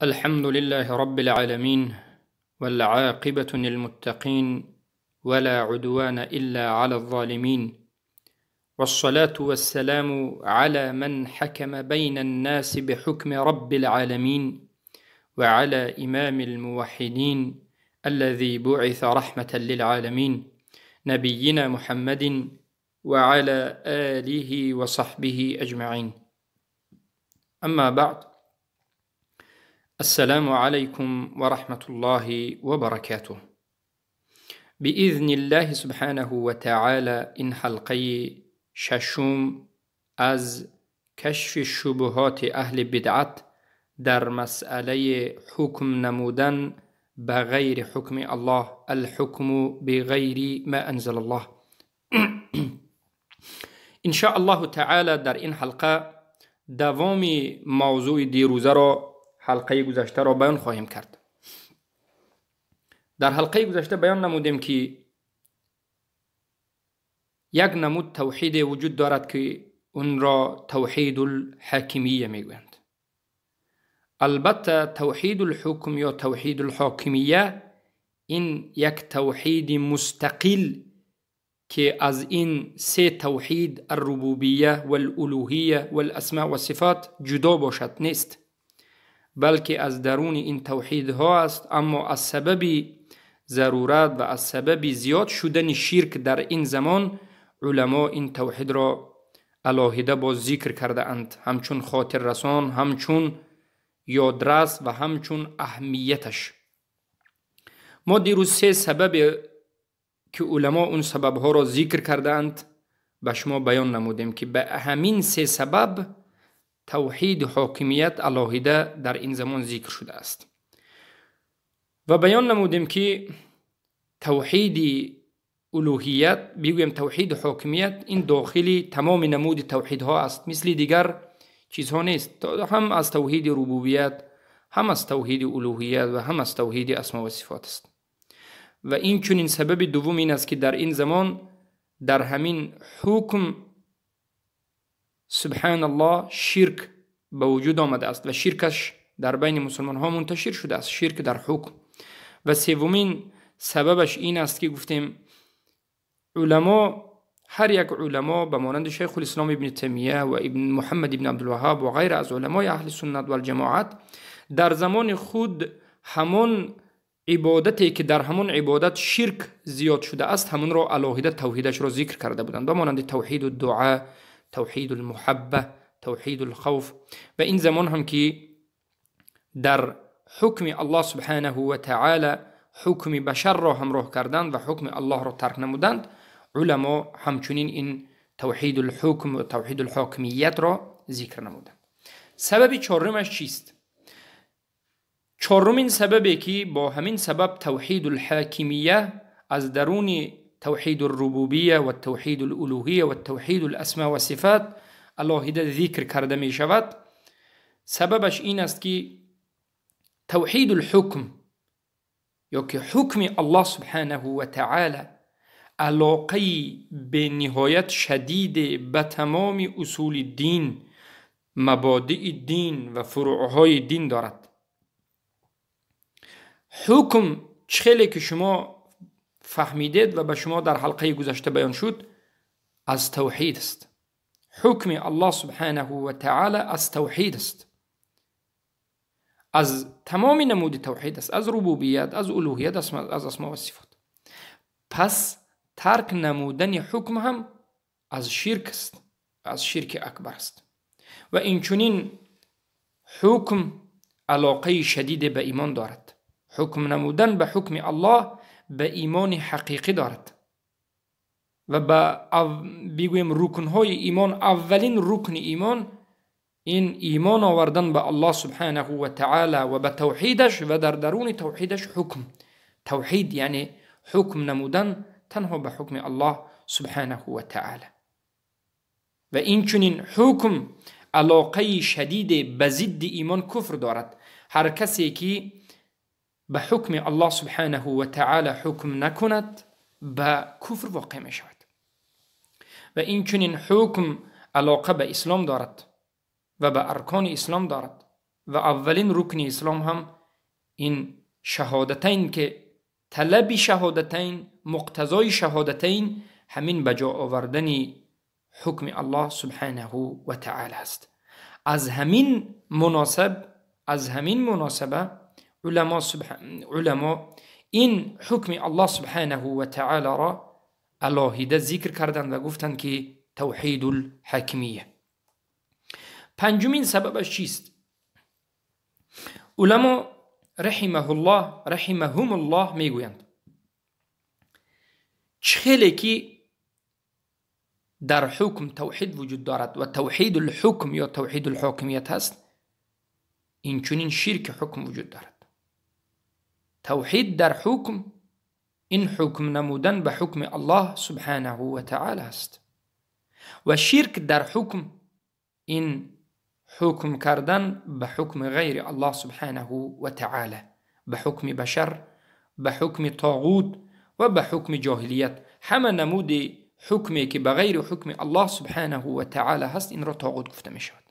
الحمد لله رب العالمين، والعاقبة للمتقين، ولا عدوان إلا على الظالمين، والصلاة والسلام على من حكم بين الناس بحكم رب العالمين، وعلى إمام الموحدين الذي بعث رحمة للعالمين، نبينا محمد وعلى آله وصحبه أجمعين. أما بعد، السلام عليكم ورحمة الله وبركاته. بإذن الله سبحانه وتعالى این حلقه ششم از کشف شبهات اهل بدعت در مسئله حکم نمودن بغیر حکم الله، الحکم بغیر ما انزل الله. ان شاء الله تعالی در این حلقه دوام موضوع دیروزه را، حلقه گذشته را بیان خواهیم کرد. در حلقه گذشته بیان نمودیم که یک نمود توحید وجود دارد که اون را توحید الحاکمیه میگویند. البته توحید الحکم یا توحید الحاکمیه این یک توحید مستقل که از این سه توحید الربوبیه والالوهیه والاسماء والصفات جدا باشد نیست، بلکه از درون این توحیدها است. اما از سبب ضرورت و از سبب زیاد شدن شرک در این زمان علما این توحید را علاهده با ذکر کرده اند، همچون خاطر رسان، همچون یادرس و همچون اهمیتش. ما دیروز سه سبب که علما اون سببها را ذکر کرده اند به شما بیان نمودیم که به همین سه سبب توحید حاکمیت علاهده در این زمان ذکر شده است. و بیان نمودیم که توحید الوهیت، بگویم توحید حاکمیت، این داخلی تمام نمود توحیدها است، مثل دیگر چیزها نیست. هم از توحید ربوبیت، هم از توحید الوهیت و هم از توحید اسما و صفات است. و این چنین سبب دوم این است که در این زمان در همین حکم سبحان الله شرک به وجود آمده است و شرکش در بین مسلمان ها منتشر شده است، شرک در حکم. و سومین سببش این است که گفتیم علما، هر یک علما به مانند شیخ الاسلام ابن تیمیه و ابن محمد ابن عبدالوهاب و غیر از علمای اهل سنت و الجماعت در زمان خود همون عبادتی که در همون عبادت شرک زیاد شده است همون را علاهده توحیدش را ذکر کرده بودند، به مانند توحید الدعاء، توحید المحبه، توحید الخوف. و این زمان هم که در حکم الله سبحانه و تعالی حکم بشر را همراه کردند و حکم الله را ترک نمودند، علما همچنین این توحید الحکم و توحید الحاکمیت را ذکر نمودند. سبب چهارمش چیست؟ چهارمین سببی که با همین سبب توحید الحاکمیه از درون توحید الربوبیه و توحید الالوهیه و توحید الاسماء و صفات علاهده ذکر کرده می شود، سببش این است که توحید الحکم یا که حکم الله سبحانه و تعالی علاقه به نهایت شدید به تمام اصول دین، مبادئ دین و فروعهای دین دارد. حکم چخیلی که شما فهمیدید و به شما در حلقه گذشته بیان شد از توحید است. حکم الله سبحانه و تعالی از توحید است، از تمام نمود توحید است، از ربوبیت، از الوهیت، از اسماء و صفات. پس ترک نمودن حکم هم از شرک است، از شرک اکبر است. و اینچنین حکم علاقه شدید به ایمان دارد. حکم نمودن به حکم الله به ایمان حقیقی دارد و به بگویم رکنهای ایمان، اولین رکن ایمان این ایمان آوردن به الله سبحانه و تعالی و به توحیدش و در درون توحیدش حکم. توحید یعنی حکم نمودن تنها به حکم الله سبحانه و تعالی. و این چنین حکم علاقه شدید به ضد ایمان کفر دارد. هر کسی که به حکم الله سبحانه و تعالی حکم نکند به کفر واقع می شود. و این چنین حکم علاقه به اسلام دارد و به ارکان اسلام دارد. و اولین رکن اسلام هم این شهادتین که طلب شهادتین، مقتضای شهادتین همین بجا آوردن حکم الله سبحانه و تعالی است. از همین مناسب، از همین مناسبه علما این حکم الله سبحانه و تعالی را علاهیده ذکر کردند و گفتند که توحید الحاکمیه. پنجمین سببش چیست؟ علما رحمه الله رحمهم الله میگویند چخیلی که در حکم توحید وجود دارد و توحید الحکم یا توحید الحاکمیت هست، این چنین شرک حکم وجود دارد. توحید در حکم این حکم نمودن به حکم الله سبحانه و تعالی است و شرک در حکم این حکم کردن به حکم غیر الله سبحانه و تعالی، به حکم بشر، به حکم طاغوت و به حکم جاهلیت. همه نمود حکمی که به غیر حکم الله سبحانه و تعالی هست این را طاغوت گفته می شود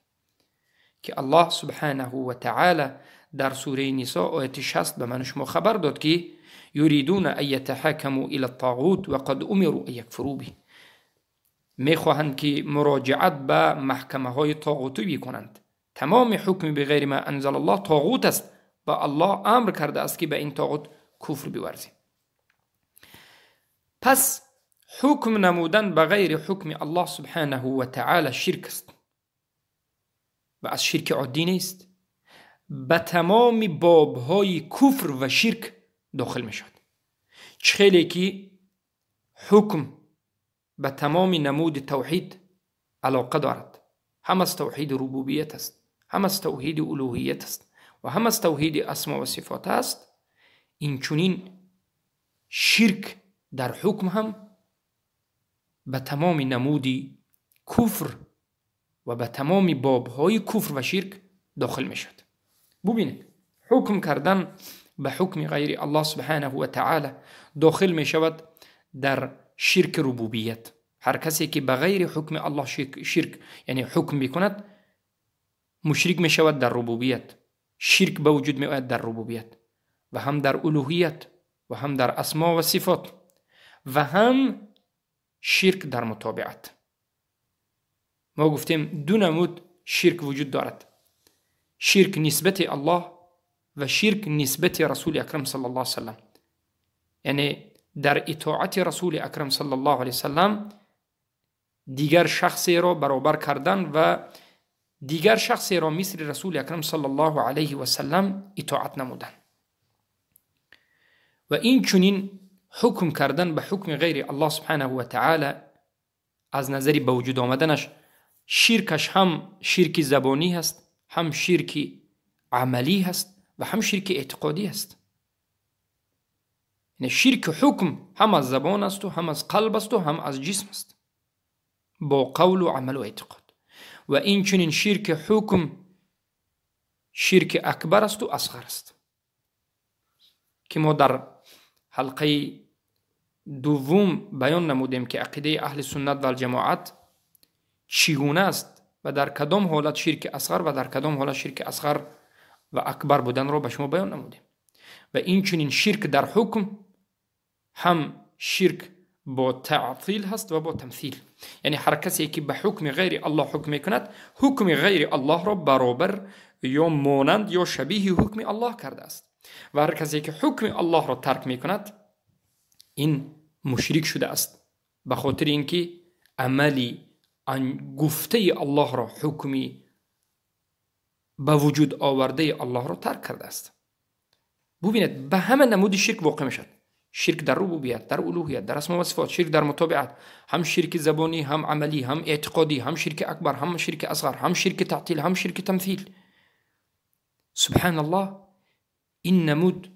که الله سبحانه و تعالی در سوره نساء آیت 60 به من شما خبر داد که یریدون ان یتحاکموا الی الطاغوت وقد امروا ان یکفروا به. میخواهند که مراجعت به محکمه های طاغوتی بکنند. تمام حکم به غیر ما انزل الله طاغوت است و الله امر کرده است که به این طاغوت کفر بورزیم. پس حکم نمودن به غیر حکم الله سبحانه و تعالی شرک است و از شرک عادی نیست، به تمام بابهای کفر و شرک داخل می شود. چخیلی که حکم به تمام نمود توحید علاقه دارد، هم از توحید ربوبیت است، هم از توحید الوهیت است و هم از توحید اسما و صفات است، این چنین شرک در حکم هم به تمام نمود کفر و به تمام بابهای کفر و شرک داخل می شود. ببینید حکم کردن به حکم غیر الله سبحانه و تعالی داخل می شود در شرک ربوبیت. هر کسی که به غیر حکم الله شرک یعنی حکم بکند مشرک می شود در ربوبیت، شرک به وجود می آید در ربوبیت و هم در الوهیت و هم در اسما و صفات و هم شرک در متابعت. ما گفتیم دو نمود شرک وجود دارد، شرک نسبت الله و شرک نسبت رسول اکرم صلی الله علیه وسلم. یعنی در اطاعت رسول اکرم صلی الله علیه وسلم دیگر شخصی را برابر کردن و دیگر شخصی را مثل رسول اکرم صلی الله علیه و سلم اطاعت نمودن و این چنین حکم کردن به حکم غیر الله سبحانه و تعالی از نظر به وجود آمدنش شرکش هم شرک زبانی هست، هم شرک عملی هست و هم شرک اعتقادی هست. یعنی شرک حکم هم از زبان است و هم از قلب است و هم از جسم است با قول و عمل و اعتقاد. و این چنین شرک حکم شرک اکبر است و اصغر است که ما در حلقه دوم بیان نمودیم که عقیده اهل سنت و الجماعت چگونه است و در کدام حالت شرک اصغر و در کدام حالت شرک اصغر و اکبر بودن را به شما بیان نمودیم. و این چنین شرک در حکم هم شرک با تعطیل هست و با تمثیل. یعنی هر کسی که به حکم غیر الله حکم میکند حکم غیر الله را برابر یا مانند یا شبیه حکم الله کرده است و هر کسی که حکم الله را ترک میکند این مشرک شده است، به خاطر اینکه عملی گفته الله را، حکمی به وجود آورده الله را ترک کرده است. ببینید به همه نمود شرک واقع میشد. شرک در ربوبیت، در الوهیت، در اسما و صفات، شرک در متابعت، هم شرک زبانی، هم عملی، هم اعتقادی، هم شرک اکبر، هم شرک اصغر، هم شرک تعطیل، هم شرک تمثیل. سبحان الله، این نمود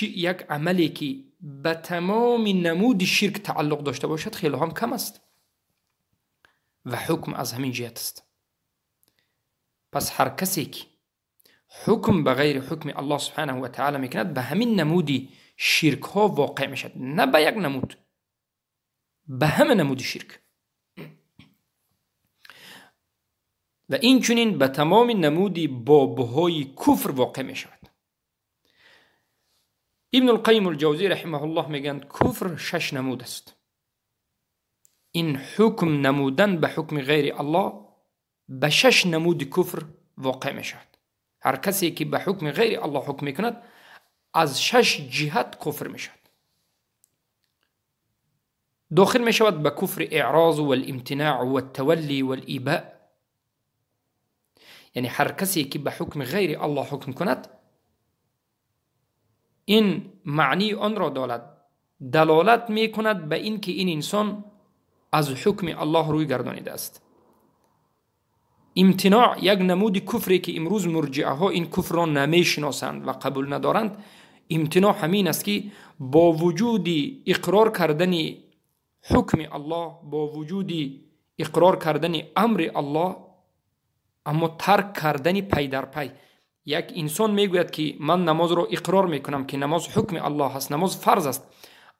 یک عملی که به تمام نمود شرک تعلق داشته باشد خیلی هم کم است و حکم از همین جهت است. پس هر کسی که حکم به غیر حکم الله سبحانه و تعالی میکند به همین نمودی شرک ها واقع میشد، نه به یک نمود، به همه نمود شرک. و این چنین به تمام نمود بابهای کفر واقع می شود. ابن القیم الجوزی رحمه الله میگند کفر 6 نمود است. این حکم نمودن به حکم غیر الله به 6 نمود کفر واقع می شود. هر کسی که به حکم غیر الله حکم میکند از 6 جهت کفر می شود. داخل می شود به کفر اعراض و الامتناع و التولی و الاباء. یعنی هر کسی که به حکم غیر الله حکم کند این معنی آن را دارد، دلالت می کند به این که این انسان از حکم الله روی گردانیده است. امتناع یک نمود کفری که امروز مرجعه ها این کفر را نمیشناسند و قبول ندارند، امتناع همین است که با وجود اقرار کردن حکم الله، با وجود اقرار کردن امر الله، اما ترک کردن پی در پی. یک انسان میگوید که من نماز را اقرار میکنم که نماز حکم الله است، نماز فرض است،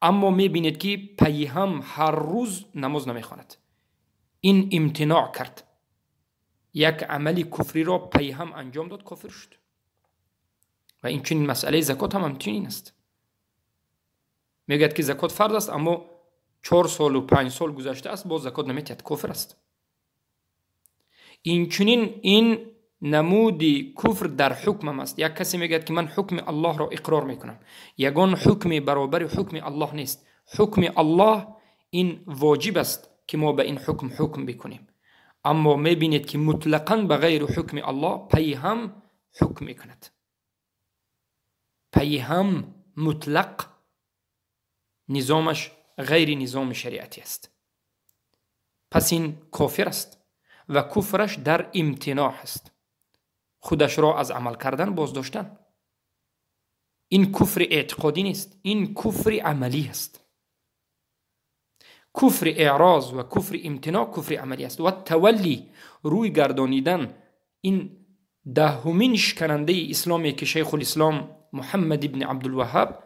اما میبینید که پی هم هر روز نماز نمیخواند. این امتناع کرد، یک عمل کفری را پی هم انجام داد، کافر شد. و این چنین مسئله زکات هم همچنین است. میگوید که زکات فرض است، اما 4 سال و 5 سال گذشته است باز زکات نمیتید، کافر است. این چنین این نمود کفر در حکم است. یک کسی میگه که من حکم الله را اقرار میکنم، یگان حکم برابر حکم الله نیست. حکم الله این واجب است که ما به این حکم حکم بکنیم، اما میبینید که مطلقاً به غیر حکم الله پی هم حکم میکند. پی هم مطلق نظامش غیر نظام شریعتی است. پس این کافر است و کفرش در امتناع است، خودش را از عمل کردن بازداشتن. این کفر اعتقادی نیست، این کفر عملی است. کفر اعراض و کفر امتناع کفر عملی است. و تولی، روی گردانیدن، این 10مین شکننده اسلامی که شیخ الاسلام محمد ابن عبدالوهاب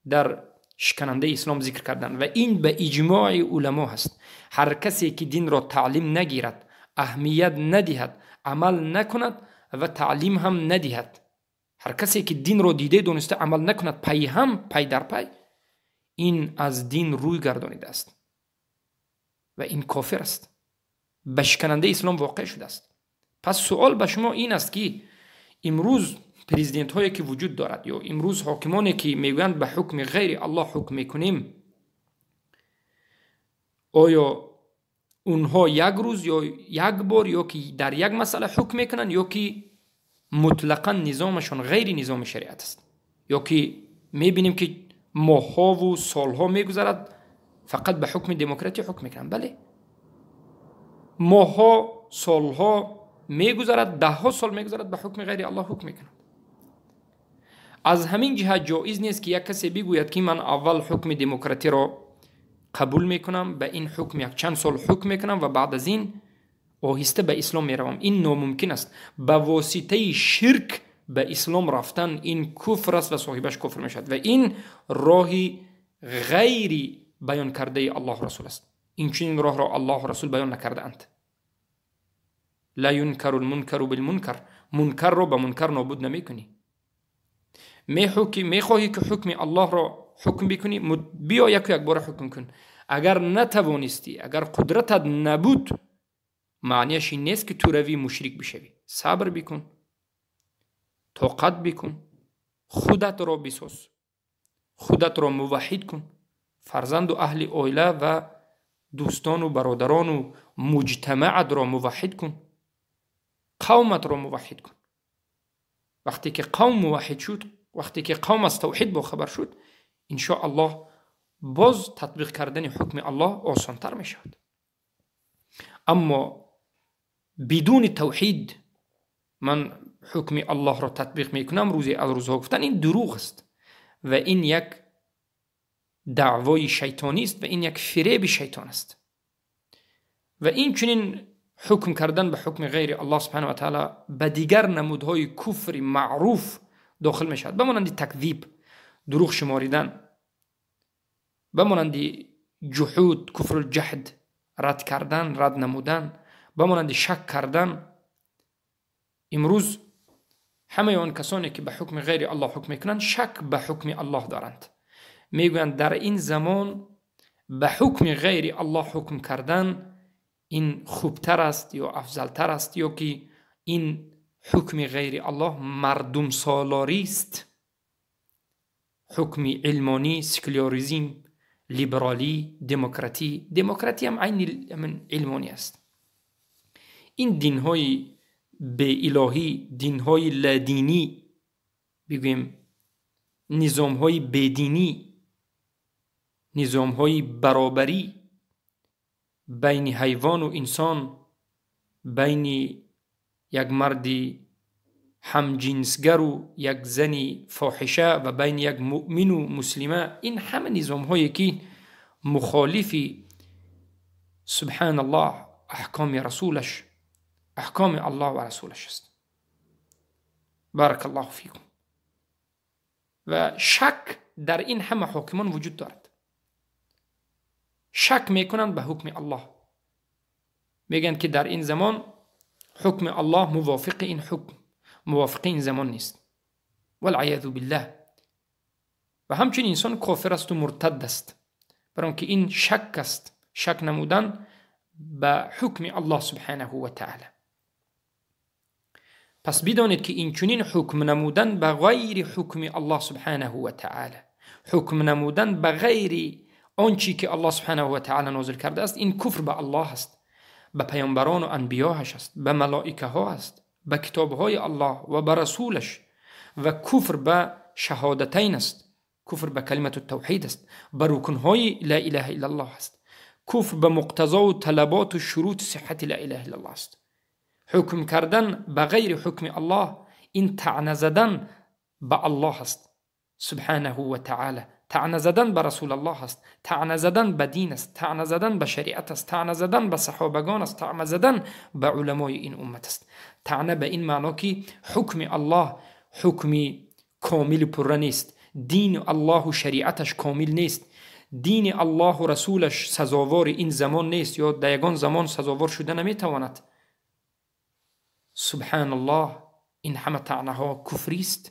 در شکننده اسلام ذکر کردن و این به اجماع علما هست. هر کسی که دین را تعلیم نگیرد، اهمیت ندهد، عمل نکند و تعلیم هم ندهد، هر کسی که دین را دیده دونسته عمل نکند پی هم پی در پی، این از دین روی گردانیده است و این کافر است، به شکننده اسلام واقع شده است. پس سوال به شما این است که امروز پرزیدنت هایی که وجود دارد یا امروز حاکمانی که میگویند به حکم غیر الله حکم میکنیم، آیا اونها یک روز یا یک بار یا که در یک مسئله حکم میکنن یا که مطلقا نظامشون غیر نظام شریعت است، یا که میبینیم که ماه‌ها و سالها میگذرد فقط به حکم دموکراتی حکم میکنن؟ بله، ماه‌ها سالها میگذرد، 10 سال میگذرد به حکم غیر الله حکم میکنن. از همین جهت جایز نیست که یک کسی بگوید که من اول حکم دموکراتی را قبول میکنم، به این حکم یک چند سال حکم میکنم و بعد از این آهسته به اسلام میروم. این ناممکن است. به واسطه شرک به اسلام رفتن این کفر است و صاحبش کفر میشد و این راهی غیری بیان کرده الله رسول است. این چنین راه را الله رسول بیان نکرده اند. لا ینکر المنکر بالمنکر، منکر را به منکر نابود نمیکنی. میخواهی که حکم الله را حکم بکنی، بیا یک بار حکم کن. اگر نتوانستی، اگر قدرتت نبود، معنیش این نیست که تو روی مشرک بشوی. صبر بکن، طاقت بکن، خودت را بساز، خودت را موحد کن، فرزند و اهل عائله و دوستان و برادران و مجتمعت را موحد کن، قومت را موحد کن. وقتی که قوم موحد شد، وقتی که قوم از توحید با خبر شد، ان شاء الله باز تطبیق کردن حکم الله آسانتر می شود. اما بدون توحید من حکم الله را تطبیق می کنم روزی از روزها گفتن این دروغ است و این یک دعوای شیطانی است و این یک فریب شیطان است. و این چنین حکم کردن به حکم غیر الله سبحانه و تعالی به دیگر نمودهای کفر معروف داخل می شود، به مانند تکذیب، دروغ شماریدن، به مانند جحود، کفر الجحد، رد کردن، رد نمودن، به مانند شک کردن Имрӯз ҳамаи он касоне ки ба ҳукми ғайри Аллоҳ ҳукм мекунанд, шак ба ҳукми Аллоҳ доранд. Мегӯянд, дар ин замон ба ҳукми ғайри Аллоҳ ҳукм кардан ин хубтар аст ё афзалтар аст, ё ки ин ҳукми ғайри Аллоҳ мардумсолорист, ҳукми илмонӣ, секуляризм, либералӣ, демократӣ. Демократӣ ҳам айни илмонӣ аст. Ин динҳои беилоҳӣ, динҳои ладинӣ, бигӯем низомҳои бединӣ, низомҳои баробарӣ байни ҳайвону инсон, байни як марди ҳамҷинсгару як зани фоҳиша ва байни як муъмину муслима, ин ҳама низомҳое ки мухолифи, субҳаналлоҳ, аҳкоми расулаш, аҳкоми Аллоҳ ва расулаш аст. Баракаллоҳу фикум. Ва шак дар ин ҳама ҳокимон вуҷуд дорад. Шак мекунанд ба ҳукми Аллоҳ, мегӯянд ки дар ин замон ҳукми Аллоҳ мувофиқи ин ҳукм, мувофиқи ин замон нест. Валъиязу биллаҳ. Ва ҳамчунин инсон кофир асту муртад аст, барои он ки ин шак аст, шак намудан ба ҳукми Аллоҳ субҳанаҳу ва таъала. Пас бидонед ки инчунин ҳукм намудан ба ғайри ҳукми Аллоҳ субҳанаҳу ва таъала, ҳукм намудан ба ғайри он чӣ ки Аллоҳ субҳанаҳу ва таъала нозил кардааст, ин куфр ба Аллоҳ аст, ба паёмбарону анбиёҳаш аст, ба малоикаҳо аст, ба китобҳои Аллоҳ ва ба расулаш, ва куфр ба шаҳодатайн аст, куфр ба калимату тавҳид аст, ба рукнҳои ла илаҳа иллаллоҳ аст, куфр ба муқтазову талаботу шурути сиҳҳати ла илаҳа иллаллоҳ аст. Ҳукм кардан ба ғайри ҳукми Аллоҳ ин таъна задан ба Аллоҳ аст субҳанаҳу ва таъала, таъна задан ба расулаллоҳ аст, таъна задан ба дин аст, таъна задан ба шариат аст, таъна задан ба саҳобагон аст, таъна задан ба уламои ин уммат аст. Таъна ба ин маъно ки ҳукми Аллоҳ ҳукми комили пурра нест, дини Аллоҳу шариаташ комил нест, дини Аллоҳу расулаш сазовори ин замон нест ё дар ягон замон сазовор шуда наметавонад. Субҳаналлоҳ, ин ҳама таънаҳо куфрист.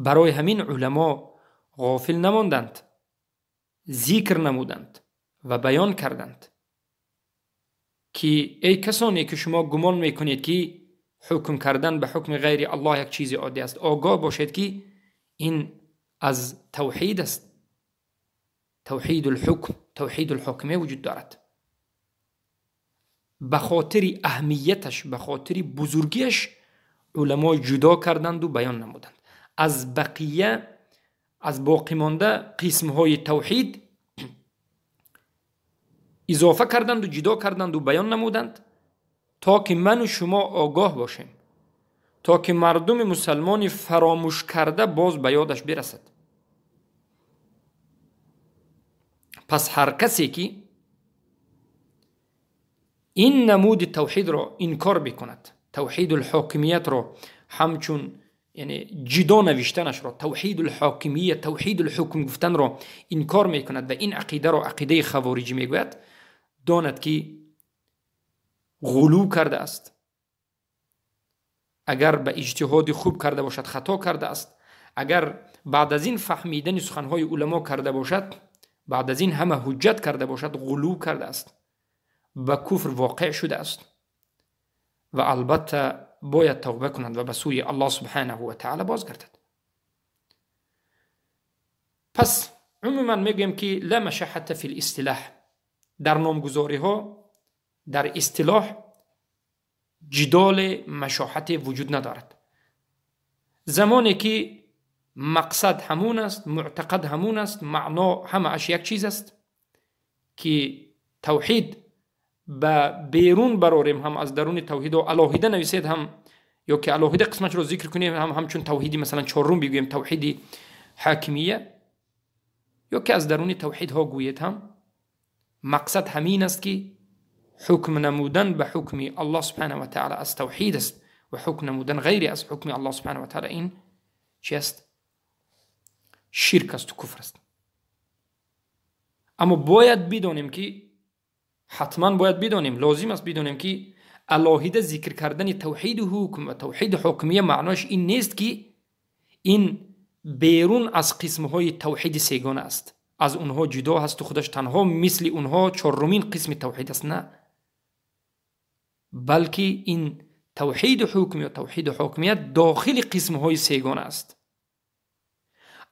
Барои ҳамин уламо ғофил намонданд, зикр намуданд ва баён карданд ки эй касоне ки шумо гумон мекунед ки ҳукм кардан ба ҳукми ғайри Аллоҳ як чизи оддӣ аст, огоҳ бошед ки ин аз тавҳид аст. Тавҳидул ҳукм, тавҳидул ҳокимия вуҷуд дорад. Ба хотири аҳамияташ, ба хотири бузургиаш уламо ҷудо карданду баён намуданд. Аз бақия, аз боқимонда қисмҳои тавҳид изофа карданду ҷудо карданду баён намуданд, то ки ману шумо огоҳ бошем, то ки мардуми мусалмони фаромӯш карда боз ба ёдаш бирасад. Пас ҳар касе ки ин намуди тавҳидро инкор бикунад, тавҳидул ҳокимиятро ҳамчун, яъне ҷудо навиштанашро, тавҳидул ҳокимия, тавҳидул ҳукм гуфтанро инкор мекунад ва ин ақидаро ақидаи хавориҷӣ мегӯяд, донад ки ғулӯ кардааст. Агар ба иҷтиҳоди хуб карда бошад, хато кардааст. Агар баъд аз ин фаҳмидани суханҳои уламо карда бошад, баъд аз ин ҳама ҳуҷҷат карда бошад, ғулӯ кардааст, ба куфр воқеъ шудааст ва албатта бояд тавба кунад ва ба сӯи Аллоҳ субҳанаҳу ва таъала бозгардад. Пас умуман мегӯем ки ла машаҳата фи листилоҳ, дар номгузориҳо, дар истилоҳ ҷидоле машоҳате вуҷуд надорад. Замоне ки мақсад ҳамун аст, муътақад ҳамун аст, маъно ҳамааш як чиз аст ки тавҳид ба берун барорем, ҳам аз даруни тавҳидо алоҳида нависед, ҳам ё ки алоҳида қисматро зикр кунем, ҳам ҳамчун тавҳиди масалан чорум бигӯем, тавҳиди ҳокимия, ё ки аз даруни тавҳидҳо гӯед, ҳам мақсад ҳамин аст ки ҳукм намудан ба ҳукми Аллоҳ субҳанаҳу ва таъала аз тавҳид аст ва ҳукм намудан ғайри аз ҳукми Аллоҳ субҳанаҳу ва таъала ин чи аст? Ширк асту куфр аст. Аммо бояд бидонем ки ҳатман бояд бидонем, лозим аст бидонем ки Алоҳида зикр кардани тавҳиди ҳукм ва тавҳиди ҳокимия маънояш ин нест, ки ин берун аз қисмҳои тавҳиди сегона аст, аз онҳо ҷудо ҳасту худаш танҳо мисли онҳо чорумин қисми тавҳид аст. На, балки ин тавҳиди ҳукм ё тавҳиди ҳокимият дохили қисмҳои сегона аст.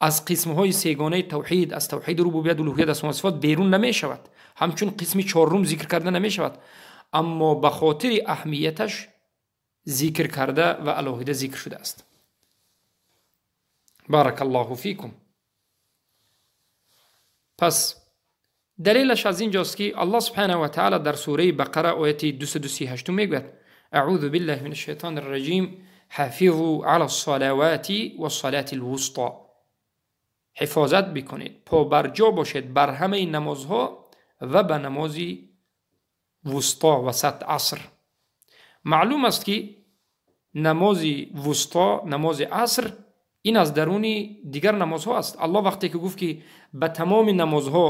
Аз қисмҳои сегонаи тавҳид, аз тавҳиди рубубият, улуҳият, асмо ва сифот берун намешавад, ҳамчун қисми чорум зикр карда намешавад, аммо ба хотири аҳамияташ зикр карда ва алоҳида зикр шудааст. Барак Аллоҳу фикум. Пас далелаш аз инҷост, ки Аллоҳ субҳанаҳу ва таъала дар сураи Бақара ояти 238 мегӯяд: аъузу биллаҳи мин ашшайтони рраҷим, ҳафизу ала ссалавати вассалати лвусто. Ҳифозат бикунед, побарҷо бошед бар ҳамаи намозҳо ва ба намози вусто, васат, аср. Маълум аст, ки намози вусто, намози аср, ин аз даруни дигар намозҳо аст. Аллоҳ вақте ки гуфт, ки ба тамоми намозҳо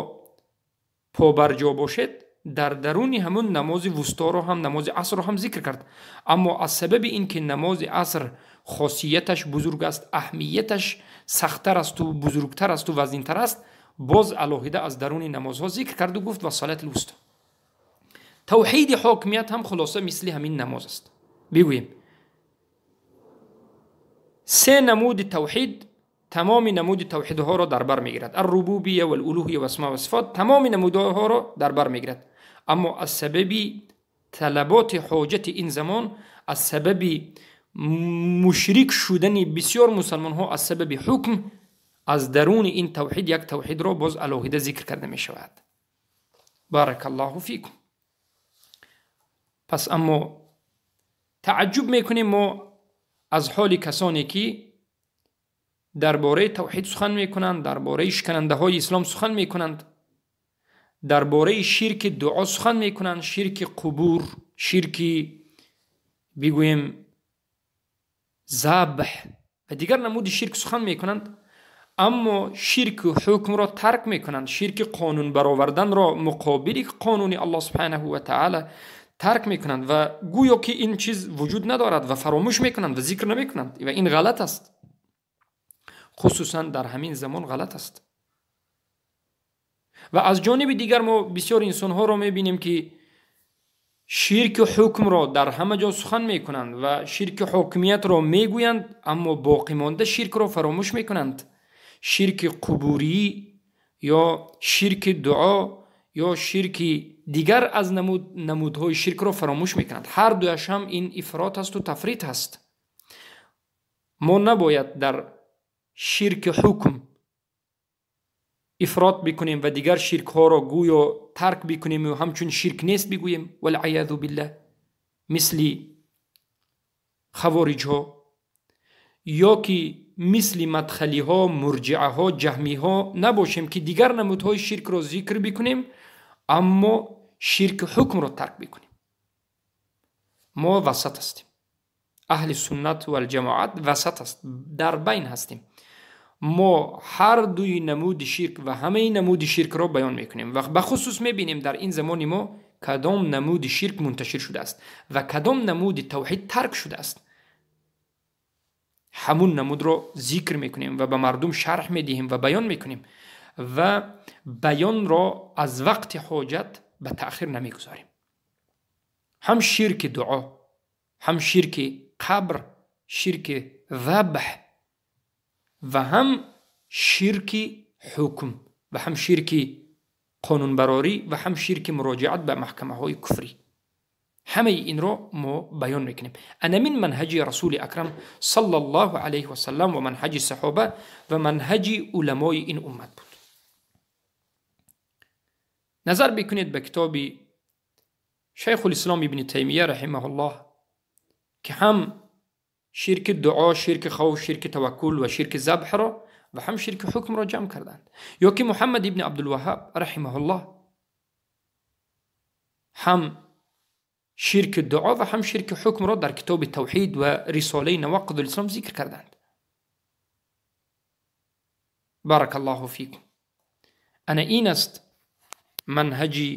побарҷо бошед, дар даруни ҳамун намози вусторо ҳам, намози асрро ҳам зикр кард. Аммо аз сабаби ин ки намози аср хосияташ бузург аст, аҳамияташ сахттар асту бузургтар асту вазнинтар аст, боз алоҳида аз даруни намозҳо зикр карду гуфт: ва салати лвусто. Тавҳиди ҳокимият ҳам хулоса мисли ҳамин намоз аст. Бигӯем, се намуди тавҳид тамоми намуди тавҳидҳоро дар бар мегирад: аррубубия валулуҳия ва асма ва сифот тамоми намудҳоро дар бар мегирад. Аммо аз сабаби талаботи ҳоҷати ин замон, аз сабаби мушрик шудани бисёр мусалмонҳо, аз сабаби ҳукм, аз даруни ин тавҳид як тавҳидро боз алоҳида зикр карда мешавад. Барак Аллоҳу фикум. Пас аммо тааҷҷуб мекунем мо аз ҳоли касоне, ки дар бораи тавҳид сухан мекунанд, дар бораи шиканандаҳои ислом сухан мекунанд, дар бораи ширки дуо сухан мекунанд, ширки қубур, ширки бигӯем забҳ ва дигар намуди ширк сухан мекунанд, аммо ширки ҳукмро тарк мекунанд, ширки қонун бароварданро муқобили қонуни Аллоҳ субҳанаҳу ва таъала тарк мекунанд ва гӯё ки ин чиз вуҷуд надорад ва фаромӯш мекунанд ва зикр намекунанд. Ва ин ғалат аст, хусусан дар ҳамин замон ғалат аст. Ва аз ҷониби дигар мо бисёр инсонҳоро мебинем, ки ширки ҳукмро дар ҳама ҷо сухан мекунанд ва ширки ҳокимиятро мегӯянд, аммо боқимонда ширкро фаромӯш мекунанд: ширки қубурӣ ё ширки дуо ё ширки дигар аз намудҳои ширкро фаромӯш мекунанд. Ҳар дуяш ҳам ин ифрот асту тафрит аст. Мо набояд дар ширки ҳукм ифрот бикунем ва дигар ширкҳоро гӯё тарк бикунем ва ҳамчун ширк нест бигӯем, валъаязу биллаҳ, мисли хавориҷҳо ё ки мисли мадхалиҳо, мурҷиаҳо, ҷаҳмиҳо набошем, ки дигар намудҳои ширкро зикр бикунем, аммо ширки ҳукмро тарк бикунем. Мо васат ҳастем, аҳли суннат валҷамоат васат аст, дар байн ҳастем. Мо ҳар дуи намуди ширк ва ҳамаи намуди ширкро баён мекунем ва бахусус мебинем, дар ин замони мо кадом намуди ширк мунташир шудааст ва кадом намуди тавҳид тарк шудааст. Ҳамун намудро зикр мекунем ва ба мардум шарҳ медиҳем ва баён мекунем ва баёнро аз вақти ҳоҷат ба таъхир намегузорем. Ҳам ширки дуо, ҳам ширки қабр, ширки забҳ ва ҳам ширки ҳукм ва ҳам ширки қонунбарорӣ ва ҳам ширки муроҷиат ба маҳкамаҳои куфрӣ, ҳамаи инро мо баён мекунем. Анамин манҳаҷи Расули Акрам саллаллоҳу алайҳи васаллам ва манҳаҷи саҳоба ва манҳаҷи уламои ин уммат буд. Назар бикунед ба китоби Шайхулислом Ибни Таймия раҳимаҳуллоҳ, ки ҳам ширки дуо, ширки хавф, ширки таваккул ва ширки забҳро ва ҳам ширки ҳукмро ҷамъ карданд, ё ки Муҳаммад ибни Абдулваҳҳаб раҳимаҳуллоҳ ҳам ширки дуо ва ҳам ширки ҳукмро дар китоби Тавҳид ва рисолаи Навақидулислом зикр карданд. Барак Аллоҳу фикум. Ана ин аст манҳаҷи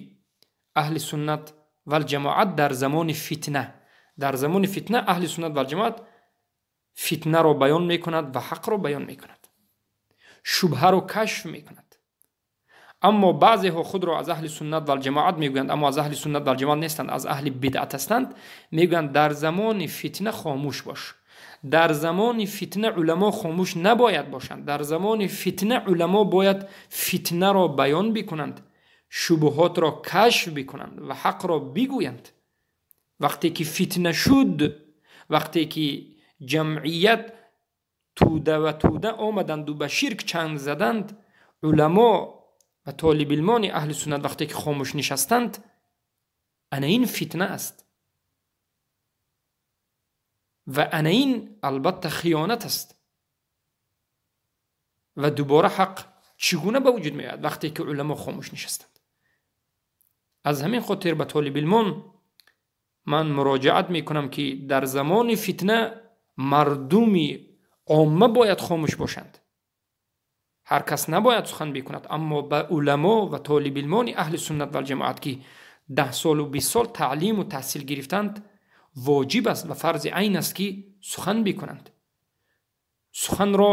аҳли суннат валҷамоат дар замони фитна. Дар замони фитна аҳли суннат вал ҷамоат фитнаро баён мекунад ва ҳақро баён мекунад, шубҳаро кашф мекунад. Аммо баъзеҳо худро аз аҳли суннат вал ҷамоат мегӯянд, аммо аз аҳли суннат вал ҷамоат нестанд, аз аҳли бидъат ҳастанд. Мегӯянд дар замони фитна хомӯш бош. Дар замони фитна уламо хомӯш набояд бошанд. Дар замони фитна уламо бояд фитнаро баён бикунанд, шубҳотро кашф бикунанд ва ҳақро бигӯянд. Вақте ки фитна шуд, вақте ки ҷамъият туда ва туда омаданду ба ширк чанг заданд, уламо ва толибилмони аҳли суннат вақте ки хомӯш нишастанд, ана ин фитна аст ва ана ин албатта хиёнат аст. Ва дубора ҳақ чӣ гуна ба вуҷуд меояд вақте ки уламо хомӯш нишастанд? Аз ҳамин хотир ба толибилмон ман муроҷиат мекунам, ки дар замони фитна мардуми омма бояд хомӯш бошанд. Ҳар кас набояд сухан бикунад, аммо ба уламо ва толибилмони аҳли суннат вал ҷамоат, ки 10 солу 20 сол таълиму таҳсил гирифтанд, воҷиб аст ва фарзи айн аст, ки сухан бикунанд. Суханро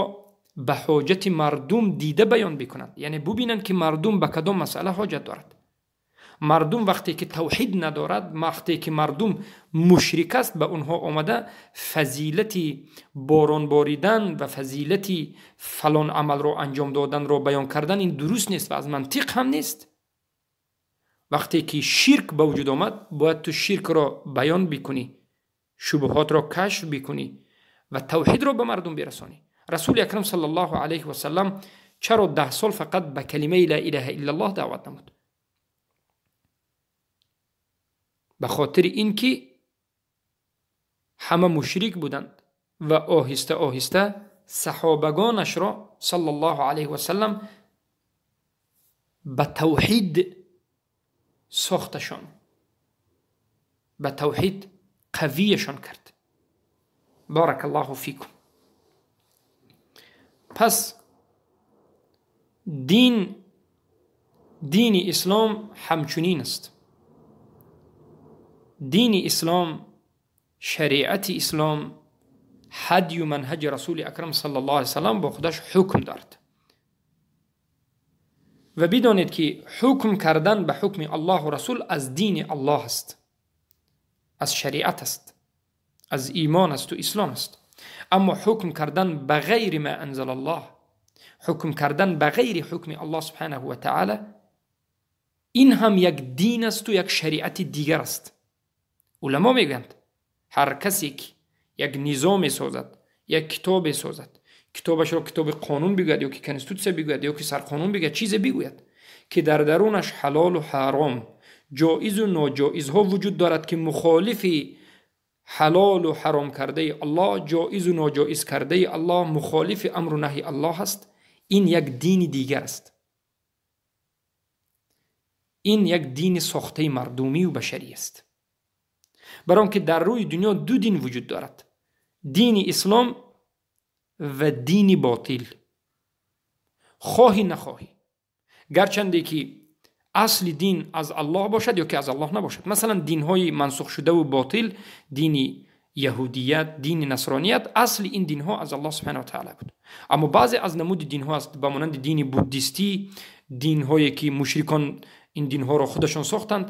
ба ҳоҷати мардум дида баён бикунанд, яъне бубинанд, ки мардум ба кадом масъала ҳоҷат дорад. Мардум вақте ки тавҳид надорад, вақте ки мардум мушрик аст, ба онҳо омада фазилати борон боридан ва фазилати фалон амалро анҷом доданро баён кардан ин дуруст нест ва аз мантиқ ҳам нест. Вақте ки ширк ба вуҷуд омад, бояд ту ширкро баён бикунӣ, шубҳотро кашф бикунӣ ва тавҳидро ба мардум бирасонӣ. Расули акрам саллаллоҳу алайҳи васаллам чаро 10 сол фақат ба калимаи ла илаҳа иллаллоҳ даъват намуд? Ба хотири ин ки ҳама мушрик буданд ва оҳиста оҳиста саҳобагонашро саллаллоҳу алайҳи васаллам ба тавҳид сохташон, ба тавҳид қавияшон кард. Баракаллоҳу фикум. Пас дини ислом ҳамчунин аст. Дини ислом, шариати ислом, ҳадю манҳаҷи расули акрам саллаллоҳу алайҳи васаллам бо худаш ҳукм дорад. Ва бидонед, ки ҳукм кардан ба ҳукми Аллоҳу расул аз дини Аллоҳ аст, аз шариат аст, аз имон асту ислом аст. Аммо ҳукм кардан ба ғайри ма анзалаллоҳ, ҳукм кардан ба ғайри ҳукми Аллоҳ субҳанаҳу ва таъала, ин ҳам як дин асту як шариати дигар аст. Уламо мегӯянд, ҳар касе ки як низом месозад, як китоб месозад, китобашро китоби қонун бигӯяд ё ки конститутсия бигӯяд ё ки сарқонун бигӯяд, чизе бигӯяд, ки дар дарунаш ҳалолу ҳаром, ҷоизу ноҷоизҳо вуҷуд дорад, ки мухолифи ҳалолу ҳаром кардаи Аллоҳ, ҷоизу ноҷоиз кардаи Аллоҳ, мухолифи амру наҳи Аллоҳ аст, ин як дини дигар аст. Ин як дини сохтаи мардумию башарӣ аст. Барои он ки дар рӯи дунё ду дин вуҷуд дорад: дини ислом ва дини ботил. Хоҳӣ нахоҳӣ, гарчанде ки асли дин аз Аллоҳ бошад ё ки аз Аллоҳ набошад. Масалан, динҳои мансухшудаву ботил, дини яҳудият, дини насроният, асли ин динҳо аз Аллоҳ субҳанаҳу ва таъала буд. Аммо баъзе аз намуди динҳо аст, ба монанди дини буддистӣ, динҳое ки мушрикон ин динҳоро худашон сохтанд,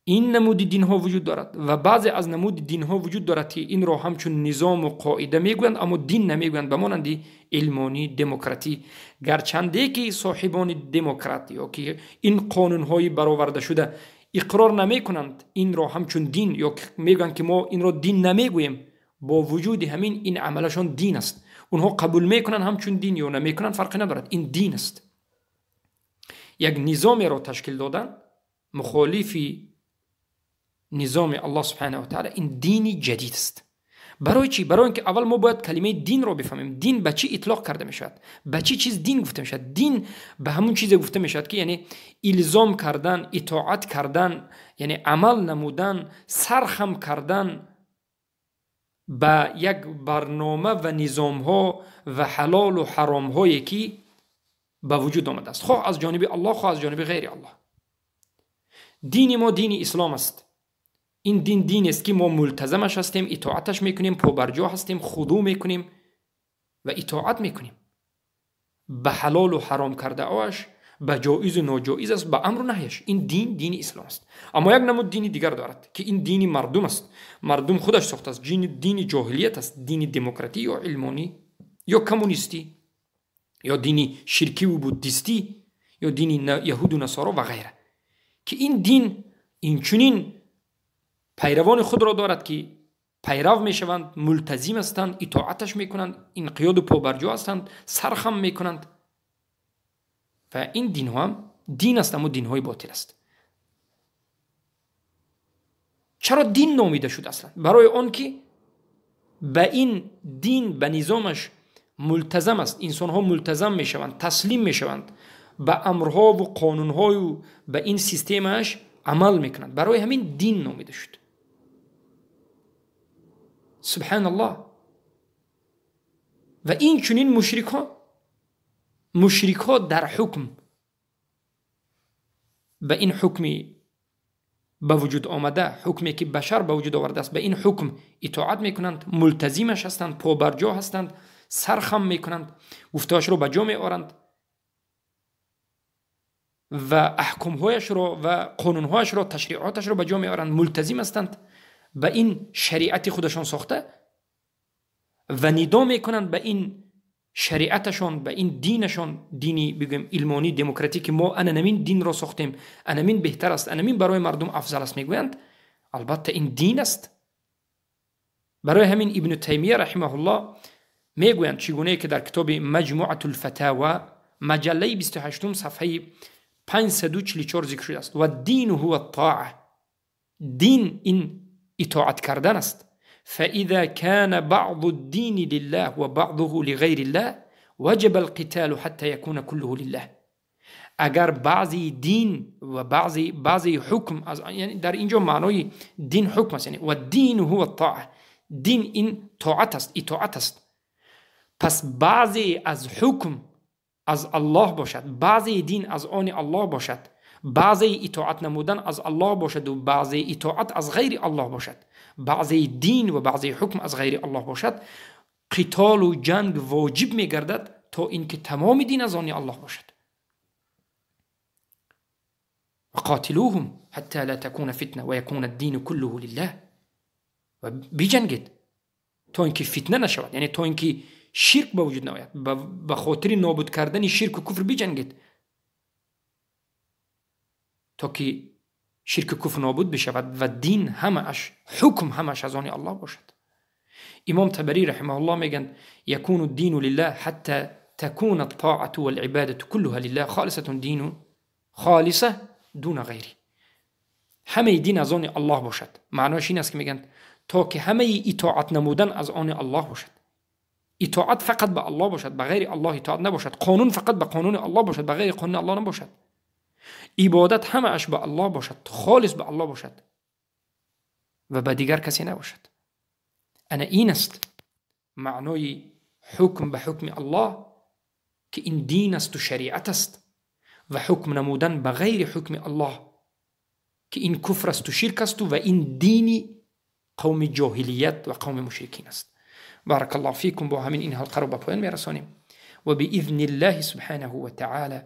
ин намуди динҳо вуҷуд дорад. Ва баъзе аз намуди динҳо вуҷуд дорад, ки инро ҳамчун низому қоида мегӯянд, аммо дин намегӯянд, ба монанди илмонӣ, демократӣ. Гарчанде ки соҳибони демократ ё ки ин қонунҳои баровардашуда иқрор намекунанд инро ҳамчун дин, ё мегӯянд, ки мо инро дин намегӯем, бо вуҷуди ҳамин ин амалашон дин аст. Онҳо қабул мекунанд ҳамчун дин ё намекунанд, фарқе надорад, ин дин аст. Як низомеро ташкил додан мухолифи низоми Аллоҳ субҳанаҳу ва таъала, ин дини ҷадид аст. Барои чӣ? Барои он ки аввал мо бояд калимаи динро бифаҳмем. Дин ба чӣ итлоқ карда мешавад? Ба чӣ чиз дин гуфта мешавад? Дин ба ҳамун чизе гуфта мешавад, ки яъне илзом кардан, итоат кардан, яъне амал намудан, сархам кардан ба як барнома ва низомҳо ва ҳалолу ҳаромҳое, ки ба вуҷуд омадааст, хоҳ аз ҷониби Аллоҳ, хоҳ аз ҷониби ғайри Аллоҳ. Дини мо дини ислом аст. Ин дин дин аст ки мо мултазамаш ҳастем, итоаташ мекунем, побарҷо ҳастем, худӯ мекунем ва итоат мекунем ба ҳалолу ҳаром кардаоаш, ба ҷоизу ноҷоиз аст, ба амру наҳяш. Ин дин дини ислом аст. Аммо як намуд дини дигар дорад ки ин дини мардум аст, мардум худаш сохтааст, дини ҷоҳилият аст, дини демократӣ ё илмонӣ ё коммунистӣ ё дини ширкиву буддистӣ ё дини яҳуду насоро ва ғайра, ки ин дин инчунин пайравони худро дорад ки пайрав мешаванд, мултазим ҳастанд, итоаташ мекунанд, инқиёду побарҷо ҳастанд, сархам мекунанд. Ва ин динҳо ҳам дин аст, аммо динҳои ботил аст. Чаро дин номида шуд аслан? Барои он ки ба ин дин, ба низомаш мултазам аст, инсонҳо мултазам мешаванд, таслим мешаванд, ба амрҳову қонунҳою ба ин системааш амал мекунанд. Барои ҳамин дин номида шуд. Субҳаналлоҳ. Ва ин чунин мушрикҳо дар ҳукм ба ин ҳукми ба вуҷуд омада, ҳукме ки башар ба вуҷуд овардааст, ба ин ҳукм итоат мекунанд, мултазимаш ҳастанд, побарҷо ҳастанд, сархам мекунанд, гуфтаашро ба ҷо меоранд ва аҳкомҳояшро ва қонунҳояшро, ташриъоташро ба ҷо меоранд, мултазим ҳастанд ба ин шариати худашон сохта ва нидо мекунанд ба ин шариаташон, ба ин динашон, дини бигӯем илмонӣ демократӣ ки мо ананамин динро сохтем, анамин беҳтар аст, анамин барои мардум афзал аст мегӯянд. Албатта ин дин аст. Барои ҳамин Ибну Таймия раҳимаҳуллоҳ мегӯянд, чӣ гунае ки дар китоби Маҷмуатул Фатава маҷаллаи 28 сафҳаи 544 зикр шудааст: ва дину ҳува тоа, дин ин итоат кардан аст. فإذا كان بعض الدين لله وبعضه لغير الله وجب القتال حتى يكون كله لله. اگر بعضی دین و بعضی حکم از، یعنی در اینجا معنای دین حکم است، یعنی و دین هو الطاعه، دین این طاعت است، اطاعت است. پس بعضی از حکم از الله باشد، بعضی دین از آن الله باشد، بعضی اطاعت نمودن از الله باشد و بعضی اطاعت از غیر الله باشد، بعضی دین و بعضی حکم از غیر الله باشد، قتال و جنگ واجب میگردد تا اینکه تمام دین از آن الله باشد. وقاتلوهم حتى لا تكون فتنة ويكون الدين كله لله. و بجنگید تا اینکه فتنه نشود، یعنی تا اینکه شرک به وجود نیاید، به خاطر نابود کردن شرک و کفر بجنگید تا که شرک و کفر نابود بشود و دین همش، حکم همش از آن الله باشد. امام طبری رحمه الله میگن یکون الدین لله حتى تكون الطاعة والعبادة كلها لله خالصة دین خالصة دون غیری. همه دین از آن الله باشد. معناش این است که میگن تا که همه اطاعت نمودن از آن الله باشد، اطاعت فقط به الله باشد، به غیر الله اطاعت نباشد، قانون فقط به قانون الله باشد، به غیر قانون الله نباشد، عبادت همه اش به الله باشد، خالص به الله باشد و به دیگر کسی نباشد. انا این است معنای حکم به حکم الله که این دین است و شریعت است، و حکم نمودن به غیر حکم الله که این کفر است و شرک است و این دینی قوم جاهلیت و قوم مشرکین است. بارک الله فیکم. با همین این حلقه رو به پایان میرسانیم و باذن الله سبحانه و تعالی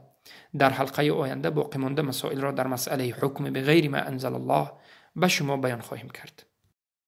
در حلقه آینده باقی مانده مسائل را در مسئله حکم به غیر ما انزل الله به شما بیان خواهیم کرد.